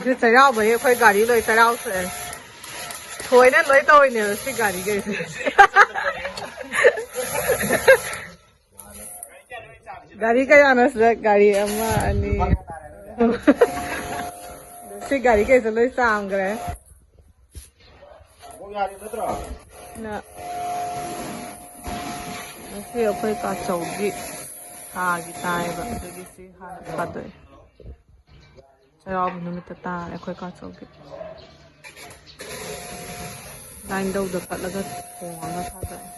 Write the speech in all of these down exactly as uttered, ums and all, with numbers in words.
ꯁꯤ ꯆꯩꯔꯥꯎꯕꯒꯤ ꯑꯩꯈꯣꯏ ꯒꯥꯔꯤ ꯂꯣꯏ ꯆꯩꯔꯥꯎ ꯊꯣꯛꯑꯦ꯫ ꯊꯣꯏꯅ ꯂꯣꯏ ꯇꯧꯔꯤꯅꯦꯕ ꯁꯤ ꯒꯥꯔꯤꯈꯩꯁꯦ꯫ ꯒꯥꯔꯤ ꯀꯌꯥꯅꯣ ꯁꯤꯗ? ꯒꯥꯔꯤ ꯑꯃ, ꯑꯅꯤ, ꯑꯍꯨꯝ꯫ ꯁꯤ ꯒꯥꯔꯤꯈꯩꯁꯦ ꯂꯣꯏ ꯆꯥꯝꯈ꯭ꯔꯦ꯫ ꯅ-, ꯉꯁꯤ ꯑꯩꯈꯣꯏ ꯀꯥꯆꯧꯒꯤ ꯊꯥꯒꯤ ꯇꯥꯏꯕ, ꯑꯗꯨꯒꯤ ꯁꯤ ꯍꯥꯟꯅ ꯊꯥꯗꯣꯛꯑꯦ꯫ ꯆꯩꯔꯥꯎꯕ ꯅꯨꯃꯤꯠꯇ ꯇꯥꯔꯦ ꯑꯩꯈꯣꯏ ꯀꯥꯆꯧꯒꯤ꯫ ꯒ꯭ꯔꯥꯏꯟꯗꯧꯗ ꯀꯠꯂꯒ ꯊꯣꯡꯉꯒ ꯊꯥꯗꯣꯛꯑꯦ꯫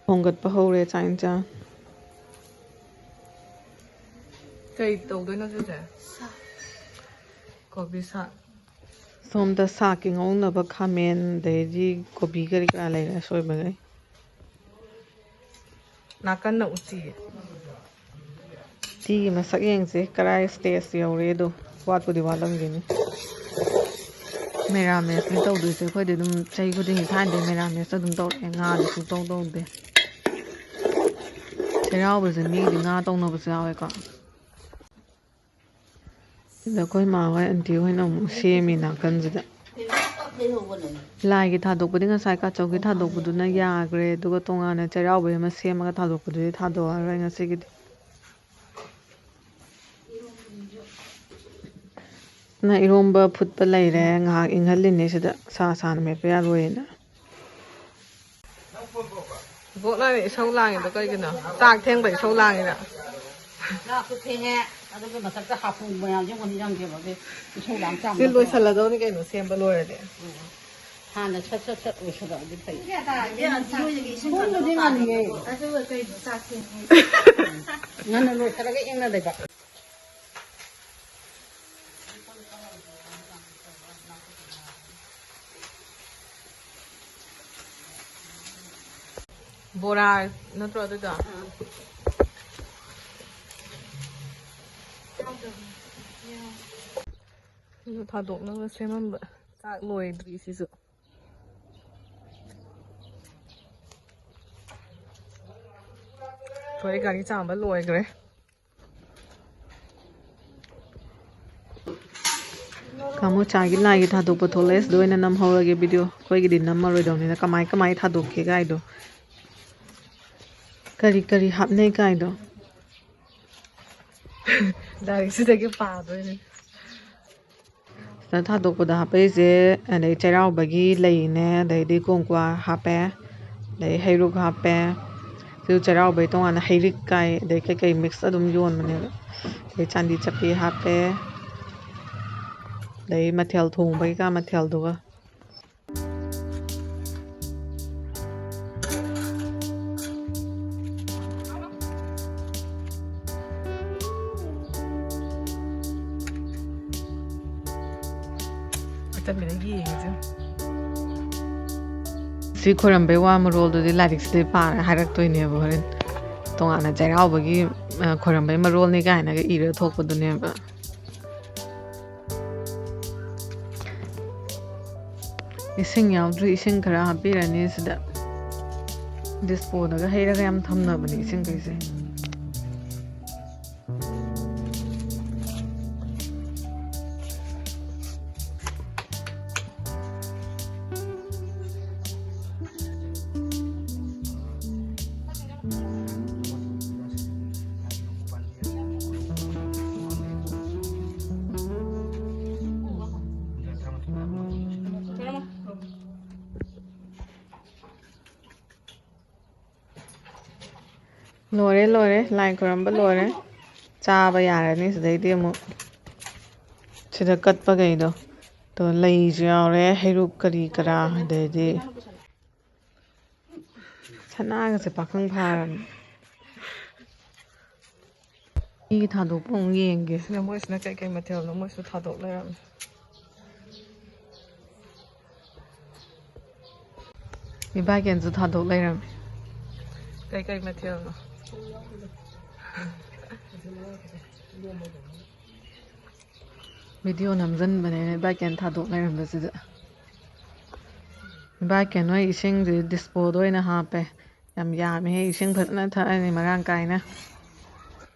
ꯊꯣꯡꯒꯠꯄ ꯍꯧꯔꯦ ꯆꯥꯛ ꯏꯟꯁꯥꯡ꯫ ꯀꯩ ꯇꯧꯗꯣꯏꯅꯣ ꯁꯤꯁꯦ? ꯀꯣꯕꯤ ꯁꯥꯛ꯫ ꯁꯣꯝꯗ ꯁꯥꯛꯀꯤ ꯉꯧꯅꯕ ꯈꯥꯃꯦꯟ, ꯑꯗꯩꯗꯤ ꯀꯣꯕꯤ ꯀꯔꯤ ꯀꯔꯥ ꯂꯩꯔꯦ ꯑꯁꯣꯏꯕꯈꯩ꯫ ꯅꯥꯀꯟꯅ ꯎꯇꯤ꯫ ꯎꯇꯤꯒꯤ ꯃꯁꯛ ꯌꯦꯡꯁꯦ, ꯀꯔꯥꯏ stage ꯌꯧꯔꯦꯗꯣ꯫ ꯋꯥꯠꯄꯨꯗꯤ ꯋꯥꯠꯂꯝꯒꯤꯅꯤ꯫ ꯃꯦꯔꯥꯃꯦꯁꯅꯤ ꯇꯧꯗꯣꯏꯁꯦ꯫ ꯑꯩꯈꯣꯏꯗꯤ ꯑꯗꯨꯝ ꯆꯍꯤ ꯈꯨꯗꯤꯡꯒꯤ ꯊꯥꯏꯅꯗꯩ ꯃꯦꯔꯥꯃꯦꯁ ꯑꯗꯨꯝ ꯇꯧꯔꯛꯑꯦ꯫ ꯉꯥꯗꯤ ꯁꯨꯡꯇꯧ ꯇꯧꯗꯦ꯫ ꯆꯩꯔꯥꯎꯕꯁꯦ ꯃꯤꯒꯤꯗꯤ ꯉꯥ ꯇꯧꯅꯕꯁꯨ ꯌꯥꯎꯋꯦꯀꯣ꯫ ꯁꯤꯗ ꯑꯩꯈꯣꯏ ꯃꯥ ꯍꯣꯏ, ꯑꯟꯇꯤ ꯍꯣꯏꯅ ꯑꯃꯨꯛ ꯁꯦꯝꯃꯤ ꯅꯥꯀꯟꯁꯤꯗ꯫ ꯂꯥꯏꯒꯤ ꯊꯥꯗꯣꯛꯄꯗꯤ ꯉꯁꯥꯏ ꯀꯥꯆꯧꯒꯤ ꯊꯥꯗꯣꯛꯄꯗꯨꯅ ꯌꯥꯈ꯭ꯔꯦ, ꯑꯗꯨꯒ ꯇꯣꯉꯥꯟꯅ ꯆꯩꯔꯥꯎꯕꯩ ꯑꯃ ꯁꯦꯝꯃꯒ ꯊꯥꯗꯣꯛꯄꯗꯨꯗꯤ ꯊꯥꯗꯣꯛꯑꯔꯣꯏ ꯉꯁꯤꯒꯤꯗꯤ꯫ ꯅ ꯏꯔꯣꯝꯕ ꯐꯨꯠꯄ ꯂꯩꯔꯦ, ꯉꯥꯏꯍꯥꯛ ꯏꯪꯍꯜꯂꯤꯅꯦ ꯁꯤꯗ, ꯁꯥ ꯁꯥꯅ ꯃꯦꯠꯄ ꯌꯥꯔꯣꯏꯅ꯫ ꯕꯣꯛꯅ ꯏꯁꯧ ꯂꯥꯡꯉꯤꯗꯣ ꯀꯩꯒꯤꯅꯣ? ꯆꯥꯛ ꯊꯦꯡꯕ ꯏꯁꯧ ꯂꯥꯡꯉꯤꯔ? ꯆꯥꯛꯁꯨ ꯊꯦꯡꯉꯦ, ꯑꯗꯨꯒꯤ ꯃꯊꯛꯇ ꯍꯥꯄꯨ ꯃꯌꯥꯝꯁꯦ ꯑꯃꯨꯛ ꯅꯤꯡꯁꯤꯡꯗꯦꯕ, ꯑꯗꯨ ꯏꯁꯧ ꯂꯥꯡ ꯆꯥꯡ ꯁꯤ ꯅꯠꯇ꯭ꯔꯣ? ꯂꯣꯏꯁꯜꯂꯗꯧꯅꯤ ꯀꯩꯅꯣ, ꯁꯦꯝꯕ ꯂꯣꯏꯔꯗꯤ꯫ ꯎꯝ꯫ ꯍꯥꯟꯅ ꯁꯠ ꯁꯠ ꯁꯠ ꯂꯣꯏꯁꯜꯂꯛꯑꯗꯤ ꯐꯩ꯫ ꯄꯨꯡ ꯀꯌꯥ ꯇꯥꯔꯒꯦ? ꯄꯨꯡꯕꯨꯗꯤ ꯉꯜꯂꯤꯌꯦ꯫ ꯑꯗꯨꯒ ꯀꯩꯅꯣ ꯆꯥꯛ ꯊꯦꯡꯉꯦ? ꯎꯝ꯫ ꯉꯟꯅ ꯂꯣꯏꯁꯜꯂꯒ ꯏꯪꯅ ꯂꯩꯕ꯫ ꯕꯣꯔꯥ ꯅꯠꯇ꯭ꯔꯣ ꯑꯗꯨꯗꯣ? ꯑꯗꯨ ꯊꯥꯗꯣꯛꯅꯕ ꯁꯦꯝꯃꯝꯕ꯫ ꯆꯥꯛ ꯂꯣꯏꯗ꯭ꯔꯤ ꯁꯤꯁꯨ꯫ ꯊꯣꯏ ꯒꯥꯔꯤ ꯆꯥꯝꯕ ꯂꯣꯏꯈ꯭ꯔꯦ꯫ ꯀꯥꯃꯣꯆꯥꯒꯤ ꯂꯥꯏꯒꯤ ꯊꯥꯗꯣꯛꯄ ꯊꯣꯛꯂꯛꯑꯦ, ꯁꯤꯗ ꯑꯣꯏꯅ ꯅꯝꯍꯧꯔꯒꯦ ꯚꯤꯗꯤꯑꯣ꯫ ꯑꯩꯈꯣꯏꯒꯤꯗꯤ ꯅꯝꯃꯔꯣꯏꯗꯧꯅꯤꯅ ꯀꯃꯥꯏ ꯀꯃꯥꯏ ꯊꯥꯗꯣꯛꯀꯦ ꯀꯥꯏꯗꯣ, ꯀꯔꯤ ꯀꯔꯤ ꯍꯥꯞꯅꯩ ꯀꯥꯏꯗꯣ꯫ ꯂꯥꯏꯔꯤꯛꯁꯤꯗꯒꯤ ꯄꯥꯗꯣꯏꯅꯦ꯫ ꯁꯤꯗ ꯊꯥꯗꯣꯛꯄꯗ ꯍꯥꯞꯄꯛꯏꯁꯦ, ꯑꯗꯩ ꯆꯩꯔꯥꯎꯕꯒꯤ ꯂꯩꯅꯦ, ꯑꯗꯩꯗꯤ ꯀꯣꯡꯀ꯭ꯋꯥ ꯍꯥꯞꯄꯦ, ꯑꯗꯩ ꯍꯩꯔꯨꯛ ꯍꯥꯞꯄꯦ꯫ ꯁꯤꯁꯨ ꯆꯩꯔꯥꯎꯕꯒꯤ ꯇꯣꯉꯥꯟꯅ ꯍꯩꯔꯤꯛ ꯀꯥꯏ, ꯑꯗꯩ ꯀꯩꯀꯩ ꯃꯤꯛꯁ ꯑꯗꯨꯝ ꯌꯣꯟꯕꯅꯦꯕ꯫ ꯑꯗꯩ ꯆꯥꯟꯗꯤ ꯆꯠꯄꯤ ꯍꯥꯞꯄꯦ, ꯑꯗꯩ ꯃꯊꯦꯜ ꯊꯣꯡꯕꯒꯤꯒ ꯃꯊꯦꯜꯗꯨꯒ꯫ ꯑꯆꯝꯕꯗ ꯌꯦꯡꯉꯁꯤ꯫ ꯁꯤ ꯈꯣꯏꯔꯝꯕꯩ ꯋꯥ ꯃꯔꯣꯜꯗꯨꯗꯤ ꯂꯥꯏꯔꯤꯛꯁꯤꯗ ꯄꯥꯔꯒ ꯍꯥꯏꯔꯛꯇꯣꯏꯅꯦꯕ ꯍꯣꯔꯦꯟ꯫ ꯇꯣꯉꯥꯟꯅ ꯆꯩꯔꯥꯎꯕꯒꯤ, ꯑ, ꯈꯣꯏꯔꯝꯕꯩ ꯃꯔꯣꯜꯅꯤ ꯀꯥꯏꯅꯒ ꯏꯔꯒ ꯊꯣꯛꯄꯗꯨꯅꯦꯕ꯫ ꯏꯁꯤꯡ ꯌꯥꯎꯗ꯭ꯔꯤ, ꯏꯁꯤꯡ ꯈꯔ ꯍꯥꯞꯄꯤꯔꯅꯤ ꯁꯤꯗ꯫ ꯗꯤꯁꯄꯣꯗꯒ ꯍꯩꯔꯒ ꯌꯥꯝ ꯊꯝꯅꯕꯅꯦ ꯏꯁꯤꯡꯈꯩꯁꯦ꯫ ꯂꯣꯏꯔꯦ, ꯂꯣꯏꯔꯦ, ꯂꯥꯏ ꯈꯨꯔꯝꯕ ꯂꯣꯏꯔꯦ꯫ ꯆꯥꯕ ꯌꯥꯔꯅꯤ ꯁꯤꯗꯩꯗꯤ ꯑꯃꯨꯛ꯫ ꯁꯤꯗ ꯀꯠꯄꯈꯩꯗꯣ꯫ ꯑꯗꯣ ꯂꯩꯁꯨ ꯌꯥꯎꯔꯦ, ꯍꯩꯔꯨꯛ ꯀꯔꯤ ꯀꯔꯥ, ꯑꯗꯩꯗꯤ ꯁꯅꯥꯒꯁꯦ ꯄꯥꯈꯪ ꯐꯥꯔꯕꯅꯤ꯫ ꯃꯤꯒꯤ ꯊꯥꯗꯣꯛꯄ ꯑꯃꯨꯛ ꯌꯦꯡꯒꯦ꯫ ꯁꯤꯗ ꯃꯣꯏꯁꯤꯅ ꯀꯩꯀꯩ ꯃꯊꯦꯜꯅꯣ ꯃꯣꯏꯁꯨ ꯊꯥꯗꯣꯛ ꯂꯩꯔꯝꯃꯦ꯫ ꯏꯕꯥꯏꯀꯦꯟꯁꯨ ꯊꯥꯗꯣꯛ ꯂꯩꯔꯝꯃꯦ꯫ ꯀꯩꯀꯩ ꯃꯊꯦꯜꯅꯣ? ꯚꯤꯗꯤꯑꯣ ꯅꯝꯖꯟꯕꯅꯦ ꯏꯕꯥꯏꯀꯦꯟ ꯊꯥꯗꯣꯛ ꯂꯩꯔꯝꯕꯁꯤꯗ꯫ ꯏꯕꯥꯏꯀꯦꯟ ꯍꯣꯏ ꯏꯁꯤꯡꯁꯦ ꯗꯤꯁꯄꯣꯗ ꯑꯣꯏꯅ ꯍꯥꯞꯄꯦ꯫ ꯌꯥꯝ ꯌꯥꯝꯃꯦꯍꯦ, ꯏꯁꯤꯡ ꯐꯖꯅ ꯊꯛꯑꯅꯤ ꯃꯔꯥꯡ ꯀꯥꯏꯅ꯫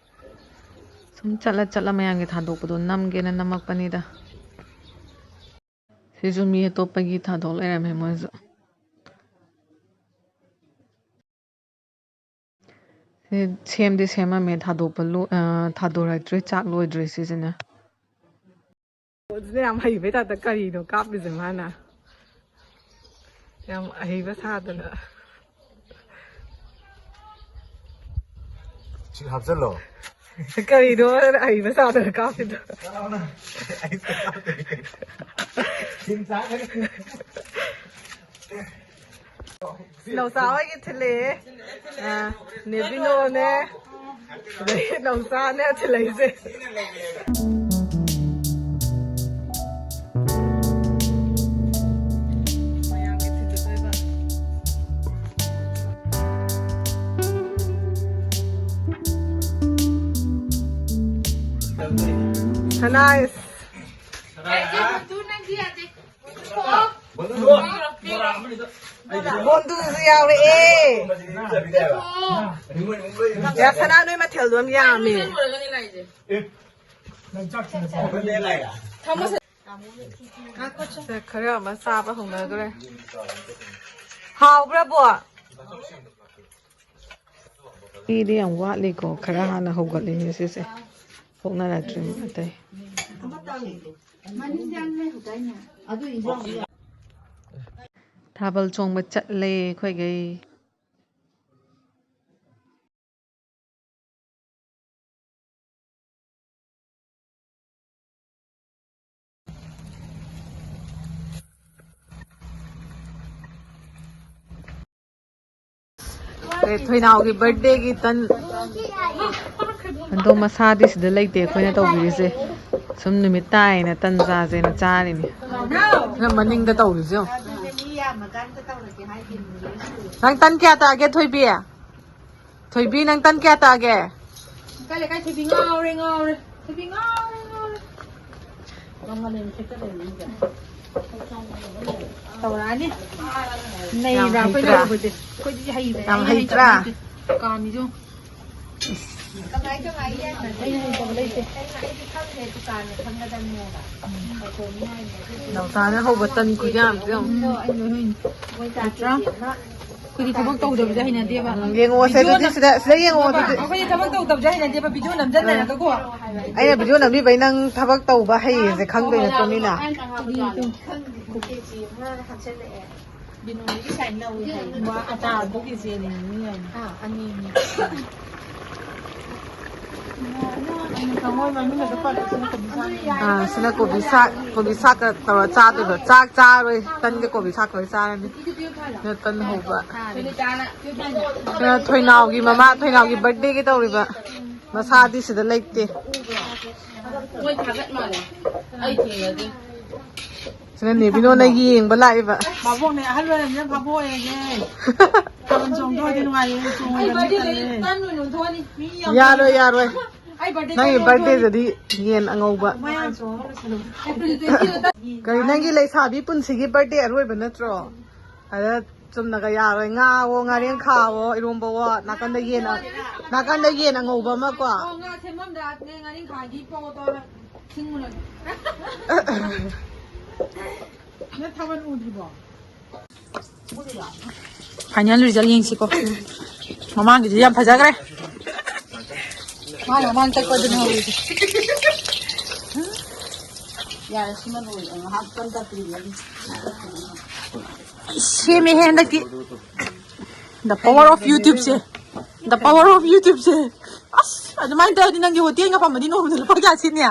ꯁꯨꯝ ꯆꯠꯂ ꯆꯠꯂ ꯃꯌꯥꯝꯒꯤ ꯊꯥꯗꯣꯛꯄꯗꯣ ꯅꯝꯒꯦꯅ ꯅꯝꯃꯛꯄꯅꯤꯗ꯫ ꯁꯤꯁꯨ ꯃꯤ ꯑꯇꯣꯞꯄꯒꯤ ꯊꯥꯗꯣꯛ ꯂꯩꯔꯝꯃꯦ ꯃꯣꯏꯁꯨ꯫ ꯁꯤ ꯁꯦꯝꯗꯤ ꯁꯦꯝꯃꯝꯃꯦ, ꯊꯥꯗꯣꯛꯄ ꯂꯣ-, ꯑ, ꯊꯥꯗꯣꯔꯛꯇ꯭ꯔꯤ, ꯆꯥꯛ ꯂꯣꯏꯗ꯭ꯔꯤ ꯁꯤꯁꯤꯅ꯫ ꯑꯗꯨꯅ ꯌꯥꯝ ꯍꯩꯕꯩ ꯇꯥꯏꯞꯇ ꯀꯔꯤꯅꯣ ꯀꯥꯞꯄꯤꯁꯦ ꯃꯥꯅ? ꯌꯥꯝ ꯑꯍꯩꯕ ꯁꯥꯗꯅ꯫ ꯁꯤ ꯍꯥꯞꯆꯜꯂꯣ꯫ ꯀꯔꯤꯅꯣ ꯑꯍꯩꯕ ꯁꯥꯗꯅ ꯀꯥꯞꯄꯤꯗꯣ? ꯅꯥꯎꯆꯥ ꯍꯣꯏꯒꯤ ꯊꯤꯜꯂꯛꯑꯦ꯫ ꯑ, ꯅꯦꯕꯤꯅꯣꯅꯦ꯫ ꯑꯗꯩ ꯅꯥꯎꯆꯥꯅꯦ ꯊꯤꯜꯂꯛꯏꯁꯦ꯫ ꯁꯅꯥ꯫ ꯕꯣꯟꯗꯨꯁꯨ ꯌꯥꯎꯔꯛꯑꯦ꯫ ꯌꯥ ꯁꯅꯥ, ꯅꯣꯏ ꯃꯊꯦꯜꯗꯣ ꯌꯥꯝ ꯌꯥꯝꯃꯦ꯫ ꯁꯦ, ꯈꯔ ꯑꯃ ꯆꯥꯕ ꯍꯧꯅꯈ꯭ꯔꯦ꯫ ꯍꯥꯎꯕ꯭ꯔꯥ, ꯕꯣ? ꯃꯤꯗꯤ ꯌꯥꯝ ꯋꯥꯠꯂꯤꯀꯣ, ꯈꯔ ꯍꯥꯟꯅ ꯍꯧꯒꯠꯂꯤꯅꯦ ꯁꯤꯁꯦ, ꯊꯣꯛꯅꯔꯛꯇ꯭ꯔꯤ ꯑꯇꯩ꯫ ꯊꯥꯕꯜ ꯆꯣꯡꯕ ꯆꯠꯂꯦ ꯑꯩꯈꯣꯏꯈꯩ꯫ ꯑꯦ, ꯊꯣꯏꯅꯥꯎꯒꯤ ꯕꯥꯔꯗꯦꯒꯤ ꯇꯟ꯫ ꯑꯗꯣ ꯃꯁꯥꯗꯤ ꯁꯤꯗ ꯂꯩꯇꯦ, ꯑꯩꯈꯣꯏꯅ ꯇꯧꯕꯤꯔꯤꯁꯦ꯫ ꯁꯨꯝ ꯅꯨꯃꯤꯠ ꯇꯥꯏꯅ ꯇꯟ ꯆꯥꯁꯦꯅ ꯆꯥꯔꯤꯅꯤ꯫ ꯅꯪ ꯃꯅꯤꯡꯗ ꯇꯧꯔꯤꯁꯦ ꯌꯦꯡꯉꯨ꯫ ꯅꯪ ꯇꯟ ꯀꯌꯥ ꯇꯥꯒꯦ, ꯊꯣꯏꯕꯤ? ꯊꯣꯏꯕꯤ, ꯅꯪ ꯇꯟ ꯀꯌꯥ ꯇꯥꯒꯦ? ꯂꯩꯀꯥꯏ, ꯂꯩꯀꯥꯏ, ꯊꯣꯏꯕꯤ ꯉꯥꯎꯔꯦ, ꯉꯥꯎꯔꯦ꯫ ꯊꯣꯏꯕꯤ ꯉꯥꯎꯔꯦ, ꯉꯥꯎꯔꯦ꯫ ꯇꯧꯔꯛꯑꯅꯤ꯫ ꯌꯥꯝ ꯅꯩꯕ꯭ꯔꯥ ꯑꯩꯈꯣꯏꯅ ꯍꯩꯇ꯭ꯔꯥ? ꯍꯧꯕꯁꯦ? ꯑꯩꯈꯣꯏꯗꯤ ꯍꯩꯕ꯭ꯔꯥ? ꯌꯥꯝ ꯑꯩꯅ ꯍꯩꯇ꯭ꯔꯥ? ꯍꯩꯇꯕ ꯅꯠꯇꯦ꯫ ꯀꯥꯝꯃꯤꯁꯦ ꯌꯦꯡꯉꯨ꯫ ꯀꯃꯥꯏ ꯀꯃꯥꯏ ꯌꯦꯡꯅꯗꯣꯏꯅꯣ? ꯑꯩꯅ ꯍꯩꯇꯕ ꯂꯩꯇꯦ꯫ ꯑꯩꯅ, ꯑꯩꯗꯤ ꯈꯪꯗꯦ, ꯗꯨꯀꯥꯟꯗ ꯈꯪꯒꯗꯕꯅꯦꯕ꯫ ꯅꯥꯎꯆꯥꯅ ꯍꯧꯕ ꯇꯟ ꯈꯨꯌꯥꯝꯁꯦ ꯌꯦꯡꯉꯨ꯫ ꯃꯣꯏ ꯆꯥꯛ ꯅꯠꯇ꯭ꯔꯥ? ꯄꯤꯖꯦ ꯑꯃ ꯑꯩꯈꯣꯏꯗꯤ ꯊꯕꯛ ꯇꯧꯗꯕꯁꯦ ꯍꯩꯅꯗꯦꯕ꯫ ꯎꯝ, ꯌꯦꯡꯉꯣꯁꯦ, ꯚꯤꯗꯤꯑꯣ ꯑꯗꯨꯗꯤ ꯅꯝ-, ꯁꯤꯗ, ꯁꯤꯗ ꯌꯦꯡꯉꯣ, ꯑꯗꯨꯗꯤ꯫ ꯑꯩꯈꯣꯏꯗꯤ ꯊꯕꯛ ꯇꯧꯗꯕꯁꯦ ꯍꯩꯅꯗꯦꯕ, ꯚꯤꯗꯤꯑꯣ ꯅꯝꯖꯟꯅꯔꯒꯀꯣ꯫ ꯑꯩꯅ ꯚꯤꯗꯤꯑꯣ ꯅꯝꯕꯤꯕꯩ ꯅꯪ ꯊꯕꯛ ꯇꯧꯕ ꯍꯩꯌꯦꯁꯦ ꯈꯪꯗꯣꯏ ꯅꯠꯇ꯭ꯔꯣ ꯃꯤꯅ? ꯈꯪꯗꯦ, ꯈꯪꯗꯦ꯫ ꯀꯦꯖꯤ ꯑꯃ ꯍꯥꯞꯆꯜꯂꯛꯑꯦ꯫ ꯕꯤꯅꯣꯒꯤ ꯁꯥꯏꯟ ꯂꯧꯏ ꯍꯥꯏ꯫ ꯃꯥ ꯑꯆꯥꯔꯗꯨ ꯀꯦꯖꯤ ꯑꯅꯤ ꯑꯅꯤ ꯍꯥꯏ꯫ ꯑꯥ, ꯑꯅꯤ ꯑꯅꯤ꯫ ꯑꯥ, ꯁꯤꯅ ꯀꯣꯕꯤ ꯁꯥꯛ, ꯀꯣꯕꯤ ꯁꯥꯛꯀ ꯇꯧꯔ ꯆꯥꯗꯣꯏꯕ꯫ ꯆꯥꯛ ꯆꯥꯔꯣꯏ, ꯇꯟꯒ ꯀꯣꯕꯤ ꯁꯥꯛꯀ ꯂꯣꯏ ꯆꯥꯔꯅꯤ꯫ ꯁꯤꯅ ꯇꯟ ꯍꯧꯕ꯫ ꯁꯤꯅ ꯊꯣꯏꯅꯥꯎꯒꯤ ꯃꯃꯥ, ꯊꯣꯏꯅꯥꯎꯒꯤ ꯕꯥꯔꯗꯦꯒꯤ ꯇꯧꯔꯤꯕ꯫ ꯃꯁꯥꯗꯤ ꯁꯤꯗ ꯂꯩꯇꯦ꯫ ꯃꯣꯏ ꯊꯥꯒꯠ ꯃꯥꯜꯂꯦ꯫ ꯑꯩ ꯊꯦꯡꯅꯗꯦ꯫ ꯁꯤꯅ ꯅꯦꯕꯤꯅꯣꯅ ꯌꯦꯡꯕ ꯂꯥꯛꯏꯕ꯫ ꯃꯕꯣꯛꯅꯦ ꯑꯍꯜ ꯑꯣꯏꯔꯕꯅꯤꯅ ꯚꯥꯕꯣꯛ ꯑꯣꯏꯔꯒꯦ꯫ ꯊꯥꯕꯜ ꯆꯣꯡꯗꯣꯏꯗꯤ ꯅꯨꯡꯉꯥꯏꯌꯦ, ꯆꯣꯡꯉꯣꯏꯗꯕꯗꯤ ꯇꯜꯂꯦ꯫ ꯌꯥꯔꯣꯏ, ꯌꯥꯔꯣꯏ꯫ ꯅꯪꯒꯤ ꯕꯥꯔꯗꯦꯗꯗꯤ ꯌꯦꯟ ꯑꯉꯧꯕ꯫ ꯀꯔꯤ, ꯅꯪꯒꯤ ꯂꯩꯁꯥꯕꯤ ꯄꯨꯟꯁꯤꯒꯤ ꯕꯥꯔꯗꯦ ꯑꯔꯣꯏꯕ ꯅꯠꯇ꯭ꯔꯣ? ꯑꯗ ꯆꯨꯝꯅꯒ ꯌꯥꯔꯣꯏ꯫ ꯉꯥꯋꯣ, ꯉꯥꯔꯦꯟꯈꯥꯋꯣ, ꯏꯔꯣꯝꯕꯋꯣ, ꯅꯥꯀꯟꯗ ꯌꯦꯟ ꯑ-, ꯅꯥꯀꯟꯗ ꯌꯦꯟ ꯑꯉꯧꯕ ꯑꯃꯀꯣ꯫ ꯑꯣ, ꯉꯥ ꯁꯦꯝꯐꯝꯗ ꯉꯥꯔꯦꯟꯈꯥꯒꯤ ꯄꯣꯠꯇꯣ ꯁꯤꯡꯉꯨꯔꯣ꯫ ꯅꯪ ꯊꯥꯕꯜ ꯎꯗ꯭ꯔꯤꯕꯣ? Final result ꯌꯦꯡꯁꯤꯀꯣ꯫ ꯃꯃꯥꯡꯒꯤꯗꯤ ꯌꯥꯝ ꯐꯖꯈ꯭ꯔꯦ꯫ ꯃꯥꯅ ꯃꯃꯥꯡ ꯆꯠꯄꯗꯨꯅ ꯍꯧꯔꯤꯁꯦ꯫ ꯌꯥꯔꯦ, ꯁꯤꯃ ꯂꯣꯏꯔꯦ꯫ ꯉꯥꯏꯍꯥꯛꯇꯪ ꯆꯠꯇ꯭ꯔꯤꯉꯩ꯫ ꯁꯦꯝꯃꯦꯍꯦ ꯍꯟꯗꯛꯇꯤ꯫ The power of YouTube say. The power of YouTube ꯁꯦ꯫ ꯑꯁ, ꯑꯗꯨꯃꯥꯏꯅ ꯇꯧꯔꯗꯤ ꯅꯪꯒꯤ ꯍꯣꯇꯦꯜꯒ ꯐꯝꯃꯗꯤ ꯅꯣꯡꯃꯗ ꯂꯨꯄꯥ ꯀꯌꯥ ꯁꯤꯠꯅꯤ?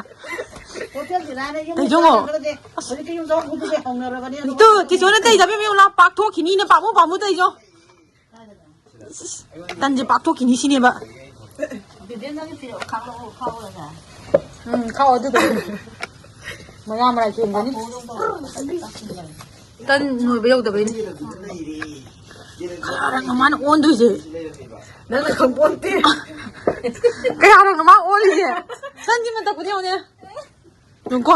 ꯍꯣꯇꯦꯜꯁꯤ ꯂꯥꯏꯔ ꯌꯨꯝ ꯇꯩꯖꯧꯉꯣ꯫ ꯆꯠꯅꯕꯗꯤ ꯑꯁ꯫ ꯍꯧꯖꯤꯛꯇꯤ ꯌꯨꯝ ꯆꯠꯄ ꯍꯧꯗꯣꯛꯑꯦ, ꯍꯧꯅꯔꯕꯅꯦ ꯑꯗꯣ꯫ ꯇꯨ, ꯇꯤꯆꯣꯅ ꯇꯩꯗꯕ ꯌꯦꯡꯉꯨ ꯂꯥꯎ, ꯄꯥꯛꯊꯣꯛꯈꯤꯅꯤꯅ ꯄꯥꯝꯃꯨ ꯄꯥꯝꯃꯨ ꯇꯩꯖꯧ꯫ ꯇꯟꯁꯦ ꯄꯥꯛꯊꯣꯛꯈꯤꯅꯤ ꯁꯤꯅꯦꯕ꯫ ꯕꯤꯕꯦꯟ ꯅꯪꯒꯤ ꯐꯤꯔꯣꯜ ꯈꯥꯛꯂꯛꯑꯣ, ꯈꯥꯛꯎꯔꯒ꯫ ꯎꯝ, ꯈꯥꯛꯑꯣ ꯑꯗꯨꯗꯣ꯫ ꯃꯌꯥ ꯃꯔꯥꯏ ꯆꯦꯟꯒꯅꯤ꯫ ꯇꯟ ꯅꯣꯏꯕ ꯌꯧꯗꯕꯩꯅꯦ꯫ ꯀꯌꯥꯔꯛꯅꯣ ꯃꯥꯅ ꯑꯣꯟꯗꯣꯏꯁꯦ? ꯅꯪꯅ ꯈꯪꯄꯣꯟꯇꯦ꯫ ꯀꯌꯥꯔꯛꯅꯣ ꯃꯥ ꯑꯣꯜꯂꯤꯁꯦ? ꯇꯟꯒꯤ ꯃꯇꯛꯄꯨꯗꯤ ꯌꯦꯡꯉꯨꯅꯦ꯫ ꯌꯦꯡꯉꯨꯀꯣ꯫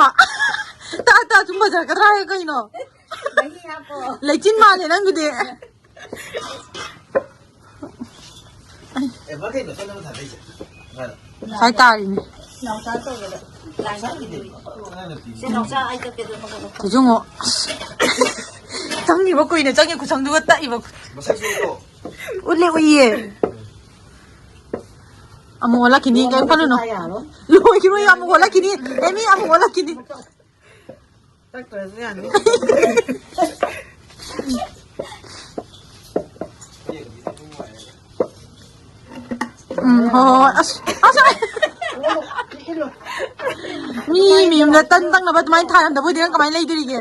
ꯇꯥ, ꯇꯥ, ꯁꯨꯝ ꯐꯖꯔꯛꯀꯗ꯭ꯔꯥ ꯍꯥꯏ ꯀꯩꯅꯣ? ꯃꯍꯤ ꯍꯥꯞꯄꯣ꯫ ꯂꯩꯆꯤꯟ ꯃꯥꯜꯂꯦ ꯅꯪꯗꯨꯗꯤ꯫ ꯑꯦ, ꯃꯥ ꯀꯩꯅꯣ ꯇꯟ ꯑꯃ ꯊꯥꯗꯩꯁꯦ? ꯍꯥꯏꯇꯥꯔꯦꯅꯦ꯫ ꯇꯨ ꯌꯦꯡꯉꯣ꯫ ꯑꯁ꯫ ꯆꯪꯉꯤꯕ ꯀꯨꯏꯅ ꯆꯪꯉꯤ ꯈꯨꯆꯪꯗꯨꯒ ꯇꯛꯏꯕ꯫ ꯎꯠꯂꯦ, ꯎꯏꯌꯦ꯫ ꯑꯃꯨꯛ ꯑꯣꯜꯂꯛꯈꯤꯅꯤ, ꯀꯩꯝ ꯈꯜꯂꯨꯅꯨ꯫ ꯂꯣꯏꯈꯤꯔꯣꯏ, ꯑꯃꯨꯛ ꯑꯣꯜꯂꯛꯈꯤꯅꯤ꯫ ꯑꯦ, ꯃꯤ ꯑꯃꯨꯛ ꯑꯣꯜꯂꯛꯈꯤꯅꯤ꯫ ꯇꯛꯇ꯭ꯔꯁꯨ ꯌꯥꯅꯤ꯫ ꯎꯝ, ꯍꯣꯏ, ꯍꯣꯏ꯫ ꯑꯁ, ꯑꯁ꯫ ꯃꯤ ꯃꯌꯨꯝꯗ ꯇꯟ ꯇꯛꯅꯕ ꯑꯗꯨꯃꯥꯏꯅ ꯊꯥꯔꯝꯗꯕ ꯑꯣꯏꯗꯤ ꯅꯪ ꯀꯃꯥꯏꯅ ꯂꯩꯗꯣꯔꯤꯒꯦ?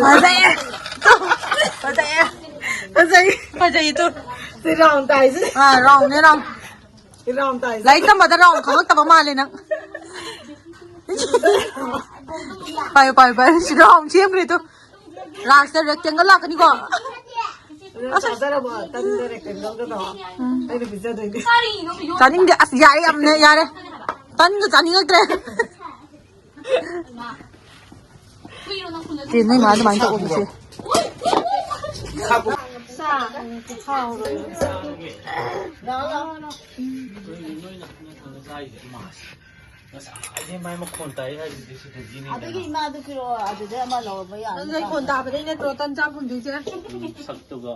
ꯐꯖꯩꯌꯦ꯫ ꯐꯖꯩꯌꯦ꯫ ꯐꯖꯩ꯫ ꯐꯖꯩ ꯇꯨ꯫ ꯁꯤ ꯔꯥꯎꯟ ꯇꯥꯏꯁꯦ꯫ ꯑꯥ, ꯔꯥꯎꯟꯅꯦ, ꯔꯥꯎꯟ꯫ ꯁꯤ ꯔꯥꯎꯟ ꯇꯥꯏꯁꯦ꯫ ꯂꯥꯏꯔꯤꯛ ꯇꯝꯕꯗ ꯔꯥꯎꯟ ꯈꯪꯉꯛꯇꯕ ꯃꯥꯜꯂꯦ ꯅꯪ꯫ ꯄꯥꯏꯌꯨ, ꯄꯥꯏꯌꯨ, ꯄꯥꯏꯌꯨ꯫ ꯁꯤ ꯔꯥꯎꯟ ꯁꯦꯝꯈ꯭ꯔꯦ ꯇꯨ꯫ ꯂꯥꯁꯇ ꯔꯦꯛꯇꯦꯡꯒꯜ ꯂꯥꯛꯀꯅꯤꯀꯣ꯫ ꯑꯗꯨ ꯆꯥꯖꯔꯕꯣ? ꯇꯟꯗ ꯔꯦꯛꯇꯦꯡꯒꯜꯗ ꯇꯧꯔꯣ꯫ ꯎꯝ꯫ ꯑꯩꯅ ꯄꯤꯖꯗꯣꯏꯅꯦ꯫ ꯆꯥꯅꯤꯡꯗꯦ꯫ ꯑꯁ, ꯌꯥꯔꯦ, ꯌꯥꯝꯅ ꯌꯥꯔꯦ꯫ ꯇꯟꯒ ꯆꯥꯅꯤꯡꯉꯛꯇ꯭ꯔꯦ꯫ ꯆꯦ, ꯅꯣꯏ ꯃꯥ ꯑꯗꯨꯃꯥꯏꯅ ꯇꯧꯕꯁꯦ꯫ ꯉꯁꯥꯏꯗꯩ ꯃꯥꯏ ꯃꯈꯣꯟ ꯇꯥꯏ ꯍꯥꯏꯁꯤꯗꯤ ꯁꯤꯗꯒꯤꯅꯦ꯫ ꯑꯗꯨꯒꯤ ꯏꯃꯥꯗꯨ ꯄꯤꯔꯛꯑꯣ, ꯑꯗꯨꯗꯩ ꯑꯃ ꯂꯧꯔꯕ ꯌꯥꯅꯤ꯫ ꯅꯪ ꯂꯩꯈꯣꯟ ꯇꯥꯕꯗꯩ ꯅꯠꯇ꯭ꯔꯣ ꯇꯟ ꯆꯥ ꯐꯪꯗꯣꯏꯁꯦ? ꯎꯝ, ꯁꯛꯇꯨꯒ꯫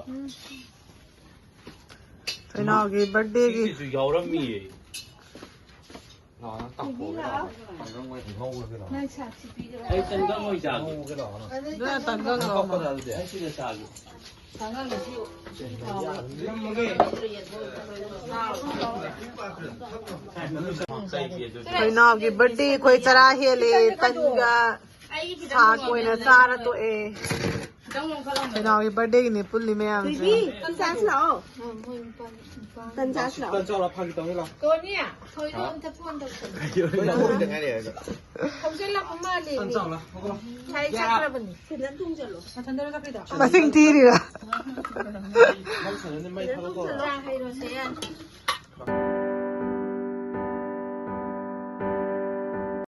ꯊꯣꯏꯅꯥꯎꯒꯤ ꯕꯥꯔꯗꯦꯒꯤ꯫ ꯁꯤꯁꯨ ꯌꯥꯎꯔꯝꯃꯤꯌꯦ꯫ ꯑꯩ ꯇꯟꯒꯪ ꯑꯣꯏ ꯆꯥꯒꯦ꯫ ꯑꯗꯨꯅ ꯇꯟꯒꯪ ꯂꯧꯔꯣ꯫ ꯑꯩ ꯁꯤꯗ ꯆꯥꯒꯦ꯫ ꯀꯩꯒꯤ ꯑꯗꯨꯗꯤ? ꯊꯣꯏꯅꯥꯎꯒꯤ ꯕꯥꯔꯗꯦ ꯑꯩꯈꯣꯏ ꯆꯔꯥ ꯍꯦꯜꯂꯦ, ꯇꯟꯒ ꯁꯥꯒ ꯑꯣꯏꯅ ꯆꯥꯔ ꯇꯣꯛꯑꯦ꯫ ꯊꯣꯏꯅꯥꯎꯒꯤ ꯕꯥꯔꯗꯦꯒꯤꯅꯦ ꯄꯨꯜꯂꯤ ꯃꯌꯥꯝꯁꯦ꯫ ꯊꯣꯏꯕꯤ, ꯇꯟ ꯆꯥꯁꯤ ꯂꯥꯛꯑꯣ꯫ ꯇꯟ ꯆꯥꯁꯤ ꯂꯥꯛꯑꯣ꯫ ꯇꯟ ꯆꯥꯎ ꯂꯥꯎ, ꯐꯥꯒꯤ ꯇꯧꯅꯤ ꯂꯥꯎ꯫ ꯇꯣꯅꯤ, ꯊꯣꯏꯗꯣ ꯑꯝꯇ ꯐꯣꯟ ꯇꯧꯁꯜꯂꯣ꯫ ꯍꯣꯏ, ꯍꯣꯏ, ꯍꯣꯏ, ꯍꯣꯏ꯫ ꯍꯧꯖꯤꯛ ꯂꯥꯛꯄ ꯃꯥꯜꯂꯦ꯫ ꯇꯟ ꯆꯥꯎ ꯂꯥꯎ, ꯍꯧꯒꯠꯂꯣ꯫ ꯉꯁꯥꯏ ꯆꯠꯈ꯭ꯔꯕꯅꯤ꯫ ꯁꯤꯗ ꯇꯨꯡꯁꯤꯜꯂꯣ꯫ ꯃꯊꯟꯇꯔꯣ ꯆꯠꯈ꯭ꯔꯤꯗꯣ? ꯃꯁꯤꯡ ꯊꯤꯔꯤꯔ? ꯅꯪ ꯁꯥꯟꯅꯅꯤ, ꯃꯩ ꯊꯥꯗꯣꯛꯈꯣ꯫ ꯆꯥ ꯍꯩꯔꯣꯁꯦ, ꯌꯥꯅꯤ꯫